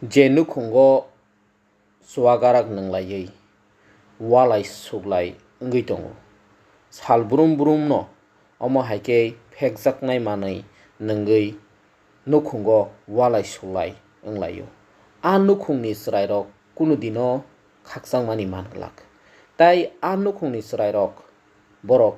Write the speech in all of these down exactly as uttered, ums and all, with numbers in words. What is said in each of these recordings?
Je nukhungo chuagarak nwnglaiwi walai suglai wngwi tongo, sal brum brumno omo hai khe phekjaknai manwi nwngwi nukhungo walai suglai wnglaio. A nukhungni chwrairok kunu dino khakchangmani man glak, tai a nukhungni chwrairok borok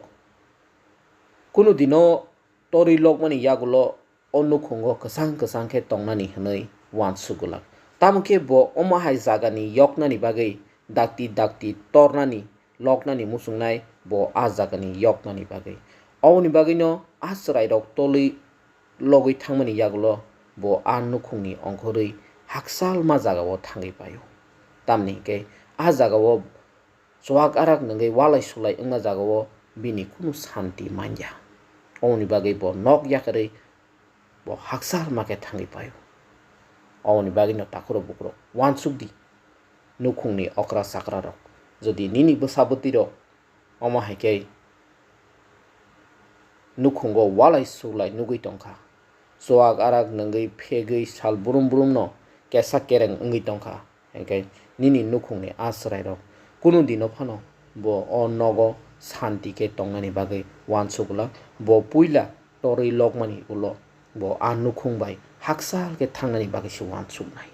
kunu dino torwi lokmani yagulo o nukhungo kwchang kwchang khe tongnani hwnwi uansuk glak. Tamo khe bo omo hai jagani yoknani bagwi dakti dakti tornani, loknani muchungnai bo a jagani yoknani bagwi. Oboni bagwino a chwrairok tolwi logwi thangmani yagulo bo a nukhungni ongkhorwi hakchalma jagao thangwi paio. Tamni hwnkhe a jagao chuagarak nungwi walai sulai wngma jagao bini kunu santi manya. Oboni bagwi bo nok yakarwi bo hakchalma khe thangwi paio. Oboni bagwino takhurok bukhurok uansuk di, nukhungni okra chakrarok, jodi nini bwsa bwtwirok omo hai khe nukhungo walai suglai nugwi tongkha, chuagarak nungwi phegwi sal brum brumno kesa kereng wngwi tongkha, hinkhe nini nukhungni a chwrairok kunu dino phano bo o nogo santi khe tongnani bagwi uansuk glak. Bo puila torwi lokmani ulo bo a nukhung bai hakchal khe thangnani bagwi se uansuknai.